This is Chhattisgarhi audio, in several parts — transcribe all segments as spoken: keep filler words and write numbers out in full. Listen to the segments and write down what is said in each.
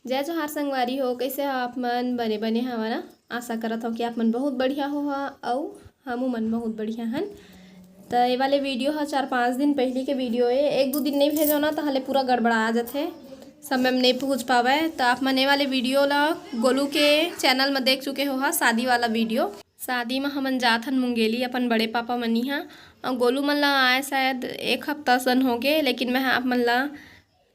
जय जोहार संगवारी हो, कइसे हो आप मन? बने बने हवा ना? आशा करत हव कि आप मन बहुत बढ़िया होहा अउ हमू मन बहुत बढ़िया हन। त ये वाले वीडियो ह चार पाँच दिन पहिली के वीडियो ए। एक दू दिन नइ भेजो ना, तहले पूरा गड़बड़ा जाथे, समय में नइ पहुँच पावय। त आप मन ये वाले वीडियो ला गोलू के चैनल में देख चुके होहा, शादी वाला वीडियो। शादी में हमन जात हन मुंगेली अपन बड़े पापा मनी हा, अउ गोलू मन ला आए शायद एक हफ्ता सन होगे, लेकिन मैं आप मन ला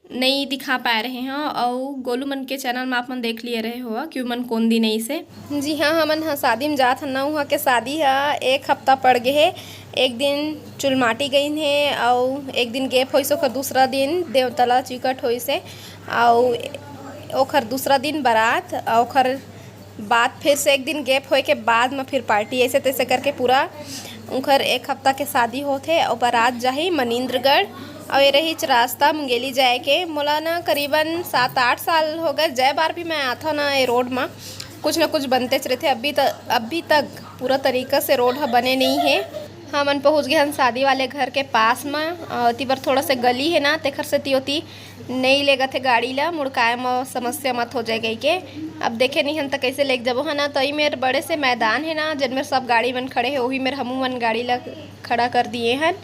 नइ दिखा पाए रहे हव, अउ गोलू मन के चैनल म आप मन देख लिए रहे हो कि उमन कोन दिन अइसे। जी हाँ, हमन ह शादी म जात हन ना, उहाँ के शादी ह एक हफ्ता पड़ गे हे। एक दिन चुलमाटी गइन हे, अउ एक दिन गेप होइस, ओखर दूसरा दिन देवतला चिकट होइस हे, अउ ओखर दूसरा दिन बारात, अउ ओखर बाद फिर से एक दिन गैप होए के बाद म फिर पार्टी, ऐसे तैसे करके पूरा उंखर एक हफ्ता के शादी होथे। अउ बारात जाही मनिंद्रगढ़, अउ ये रहीच रास्ता मुंगेली जाए के। मोला न करीबन सात आठ साल हो गए, जय बार भी मैं आथव न ये रोड म, कुछ न कुछ बनतेच रहिथे। अभी त, अभी तक पूरा तरीका से रोड ह बने नइ हे। हमन पहुँच गए हन शादी वाले घर के पास म। अ, ओती बर थोड़ा से गली हे ना, तेखर सेती ओती नइ लेगत हे गाड़ी ला, मुड़काए म समस्या मत हो जाए कहिके। अब देखे नइ हन त कइसे लेग जबो, है ना? त ई मेर बड़े से मैदान हे ना, जेन मेर सब गाड़ी मन खड़े हे, ओही मेर हमू मन गाड़ी ला खड़ा कर दिए हन।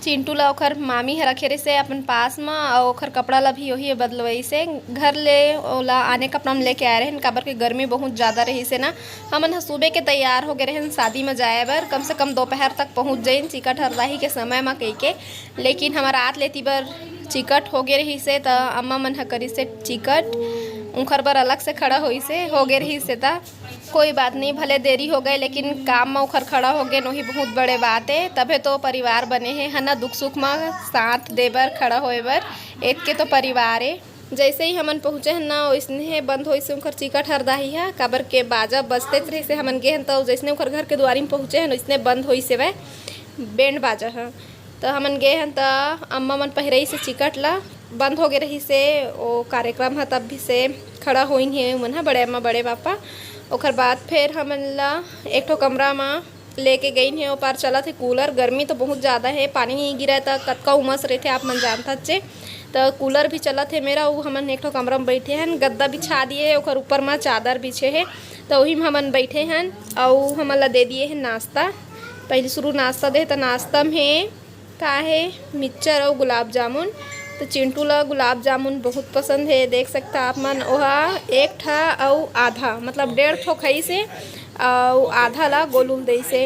चिंटू ला ओखर मामी ह रखे रहिसे अपन पास म, अउ ओखर कपड़ा ला भी ओही बदलवाइसे। घर ले ओला आने कपड़ा म लेके आए रहेन, काबर के गर्मी बहुत ज़्यादा रहिसे ना। हमन ह सुबह के तैयार हो गए रहेन शादी म जाए बर, कम से कम दोपहर तक पहुँच जाइन चिकट हरदाही के समय म कहिके। लेकिन हमर रात लेती बर चिकट हो गे रहिसे, त अम्मा मन ह करिसे चिकट, उंखर बर अलग से खड़ा होइसे, हो गे रहिसे त। कोई बात नहीं, भले देरी हो गए, लेकिन काम म उखर खड़ा हो गे, वही बहुत बड़े बात है। तभे तो परिवार बने हे, है ना, दुख सुख म साथ दे बर, खड़ा होए बर, एतके तो परिवार है। जैसे ही हमन पहुँचे हन ना, वैसने बंद होइसे उंखर चिकट हरदाही ह, काबर के बाजा बजतेच रहिसे। हमन गे हन, त जैसने उंखर घर के दुआरी म पहुँचे हन, वैसने बंद होइसे वह बैंड बाजा ह। त हमन गे हन, त अम्मा मन पहिराइसे चिकट ला, बंद हो गे रहिसे ओ कार्यक्रम ह, तब भी से खड़ा होइन हे उमन ह, बड़े अम्मा, बड़े पापा। ओखर बाद फेर हमन ला एक ठो कमरा म लेके गइन हे। ओ पार चलत हे कूलर, गर्मी तो बहुत ज़्यादा हे, पानी नहीं गिरा त कतका उमस रहिथे, आप मन जानथच चे। त कूलर भी चलत हे मेरा, उ हमन एक ठो कमरा म बैठे हन, गद्दा बिछा दिए, ओखर ऊपर म चादर बिछे हे, त उही म हमन बैठे हन। अउ हमन ला दे दिए हे नाश्ता। पहली शुरू नाश्ता दे, त नाश्ता म हे का हे, मिक्सचर अउ गुलाब जामुन। त चिंटू ला गुलाब जामुन बहुत पसंद हे, देख सकता आप मन। ओहा एक ठा अउ आधा, मतलब डेढ़ ठो खाइस हे, अउ आधा ला गोलू ल देइस हे।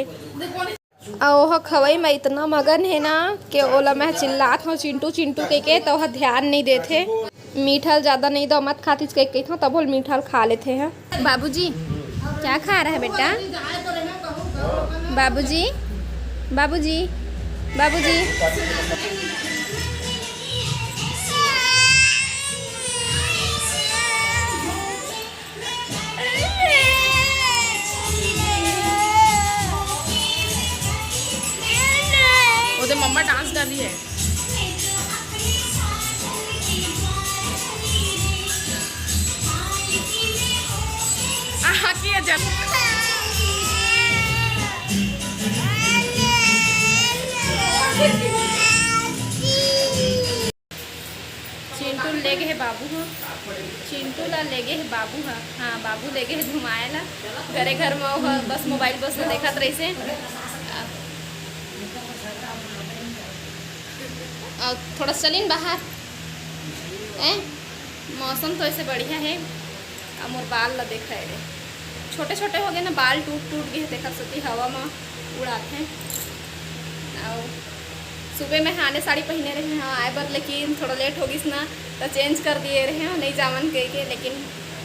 अउ ओहा खवई म इतना मगन हे ना, के ओला मैं चिल्लात हूँ, "चिंटू, चिंटू," कहिके, त ओहा ध्यान नहीं देथे। मीठा ल ज्यादा नहीं दो, मत खातिस कहिके कहिथों, तभो ल मीठा ल खा लेथे ह। बाबूजी, क्या खा रहा है बेटा? बाबूजी, बाबूजी, बाबूजी। ओदे मम्मा डांस डाली है। आहा, किया जब चिंटू ले गे हे बाबू ह, चिंटू ला ले गे हे बाबू ह। हाँ, बाबू ले गे हे घुमाए ला। घरे घर म ओह बस मोबाइल बस ला देखत रहिसे। अउ थोड़ा चलिन बाहर। ए, मौसम तो ऐसे बढ़िया है। अब मोर बाल ला देखा रे, छोटे छोटे हो गए ना, बाल टूट टूट गए, तेकर सेती हवा म उड़ाथे। अउ सुबह में हाने साड़ी पहिने रहे हव आए बर, लेकिन थोड़ा लेट हो गिस ना, त चेंज कर दिए रहे हव, नहीं जावन कह के। लेकिन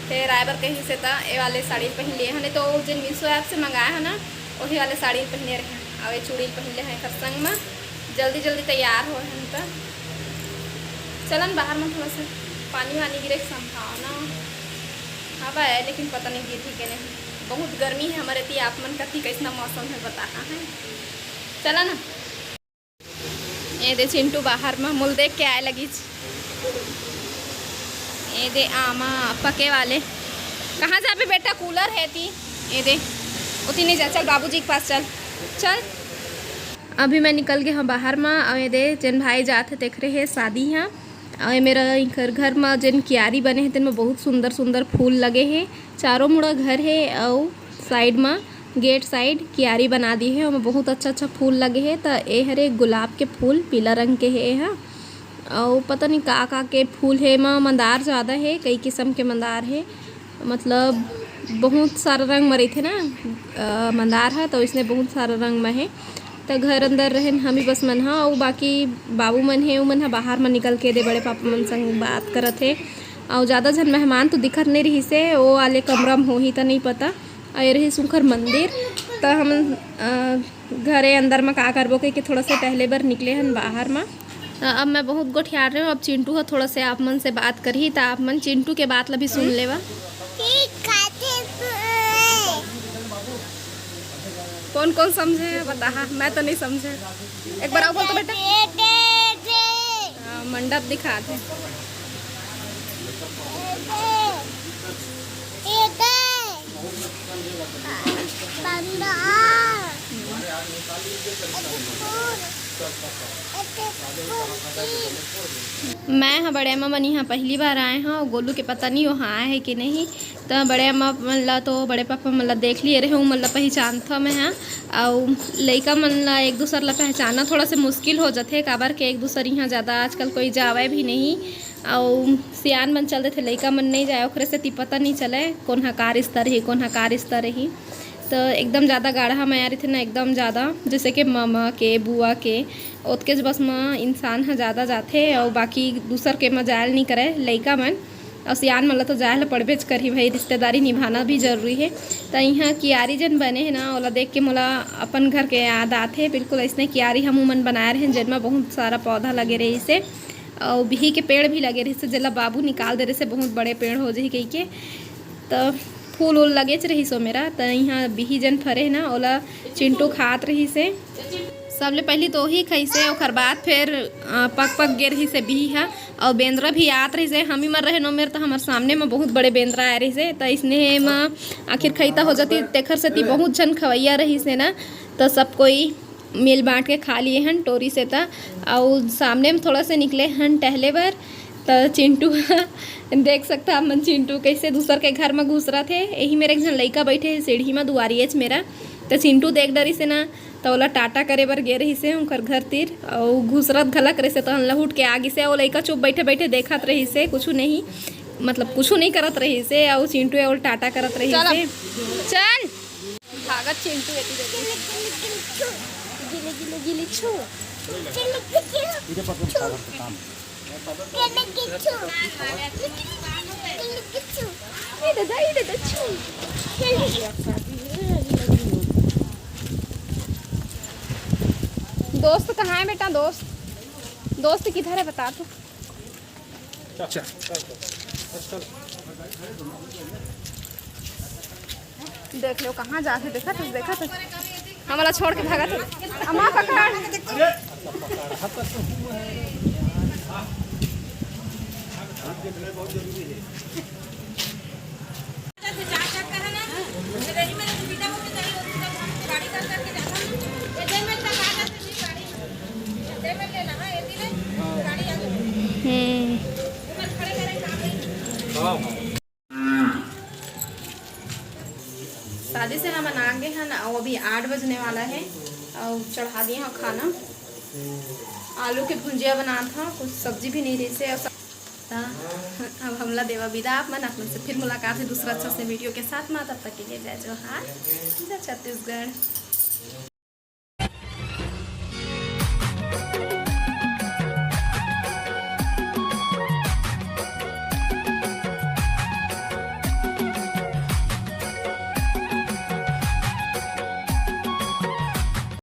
फिर आए बर कही से त ए वाले साड़ी पहिन लिए हव, नहीं तो जेन मीशो ऐप से मंगाए हव ना, वही वाले साड़ी पहिने रहे हव। अउ ये चूड़ी पहिन ले हव एकर संग में, जल्दी जल्दी तैयार हो हन त चलन बाहर में, थोड़ा सा पानी वानी गिरे के संभावना हवा है, लेकिन पता नहीं गिरही के नहीं। बहुत गर्मी है हमारे ती, आप मन कति कैसना मौसम है बताहा है। चला ना। ए दे चिंटू बाहर म मुल देख के आए लगिस। ए दे आमा पके वाले। कहाँ जाबे बेटा, कूलर है ती। ए दे ओती नहीं जा, चल बाबूजी के पास चल, चल। अभी मैं निकल गे हव बाहर म, अउ ए दे जेन भाई जात हे तेखरे हे शादी ह। अउ ए मेरा इखर घर म जेन कियारी बने हे, तेन म बहुत सुंदर सुंदर फूल लगे हे। चारों मुड़ा घर हे अउ साइड म गेट साइड कियारी बना दी हे, ओमा बहुत अच्छा अच्छा फूल लगे हे। त ए हरे गुलाब के फूल, पीला रंग के हे एहा। अउ पता नहीं का का के फूल हे, एमा मंदार ज़्यादा हे, कई किस्म के मंदार हे, मतलब बहुत सारा रंग म रहिथे ना, अ, मंदार ह, त इसने बहुत सारा रंग म हे। त घर अंदर रहेन हम ही बस मन ह, अउ बाकी बाबू मन हे, उमन ह बाहर म निकल के दे बड़े पापा मन संग बात करत हे। अउ ज़्यादा झन मेहमान तो दिखत नहीं रहिस हे, ओ वाले कमरा म होही त नहीं पता। अउ ये रहिस उंखर मंदिर, त हम, अ, घरे अंदर म का करबो कहिके थोड़ा से टहले बर निकले हन बाहर म। त अब मैं बहुत गोठियार रहे हूँ, अब चिंटू ह थोड़ा से आप मन से बात करही, त आप मन चिंटू के बात ल भी सुन लेवा। कौन कौन समझे हे बता, हाँ, मैं तो नहीं समझे। एक बार आओ बोल तो बेटा। हाँ, मंडप दिखा दे। मैं ह बड़े अम्मा मन इहाँ पहली बार आए हव, गोलू के पता नहीं वो हाँ आए हे कि नहीं। त बड़े अम्मा मन ला तो बड़े पापा मन ला देख लिए रहे, उमन ला पहचानथव मैं ह। अउ लइका मन ला एक दूसर ला पहचानना थोड़ा से मुश्किल हो जाथे, काबर के एक दूसर इहाँ ज़्यादा आजकल कोई जावय भी नहीं। अउ सियान मन चल देथे, लइका मन नहीं जाए, ओखरे सेती पता नहीं चले कोन ह का रिश्ता रही, कोन ह का रिश्ता रही। त एकदम ज़्यादा गाढ़ा मया रहिथे ना, एकदम ज़्यादा, जैसे कि ममा के, बुआ के, ओतकेच बस म इंसान ह ज़्यादा जाथे, अउ बाकी दूसर के म जायल नहीं करे लइका मन। अउ सियान मन ला तो जाए ल पड़बेच करही भाई, रिश्तेदारी निभाना भी जरूरी हे। त इहाँ कियारी जेन बने हे ना, ओला देख के मोला अपन घर के याद आथे। बिल्कुल अइसने कियारी हमू मन बनाए रहेन, जेन म बहुत सारा पौधा लगे रहिस हे। अउ बिही के पेड़ भी लगे रहिस हे, जेला बाबू निकाल दे रहिस हे, बहुत बड़े पेड़ हो जही कहिके। त फूल उल लगेच रहिस ओ मेरा। त इहाँ बिही जेन फरे हे ना, ओला चिंटू खात रहिस हे। सबले पहिली तो ओही खाइस हे, ओखर बाद फेर, अ, पक पक गे रहिस हे बिही ह। अउ बेंदरा भी आत रहिस हे, हमी मन रहेन ओ मेर, त हमर सामने म बहुत बड़े बेंदरा आए रहिस हे। त इसने म आखिर खइता हो जाती, तेखर सेती बहुत झन खवैया रहिस हे ना, त सब कोई मिल बांट के खा लिए हन टोरी से। त अउ सामने म थोड़ा से निकले हन टहले बर, त चिंटू देख सकता आप मन, चिंटू कैसे दूसर के घर म घुसरत हे। यही मेर एक झन लइका बैठे हे सीढ़ी म, दुआरियेच मेरा। त चिंटू देख डरिस हे ना, त ओला टाटा करे बर गे रहिस हे उंकर घर तीर, अउ घुसरत घलक रहिस हे, तहन लहुट के आ गिस हे। अउ लइका चुप बैठे बैठे देखत रहिस हे, कुछु नहीं, मतलब कुछु नहीं करत रहिस हे, अउ चिंटू ओला टाटा करत रहिस हे। चल। भागत चिंटू एती देखी। गिले गिले गिले छू। ए दादा, ए दादा, छू। दोस्त कहाँ है बेटा? दोस्त, दोस्त किधर है, बता तो। चल। देख लो कहाँ जाथे, देखत हस, देखत हस। हमला छोड़ के भागत हस। अम्मा पकड़। हम्म। शादी से हमन आ गे हन, अउ अभी आठ बजने वाला है, अउ चढ़ा दिए हव खाना। आलू के भुंजिया बनात हव, कुछ सब्जी भी नहीं रहिस हे, अउ स-, त अब हमला देवा विदा, आप मन, आप मन से फिर मुलाकात है दूसरा अच्छा से वीडियो के साथ में। तब तक के लिए जय जोहार, जय छत्तीसगढ़।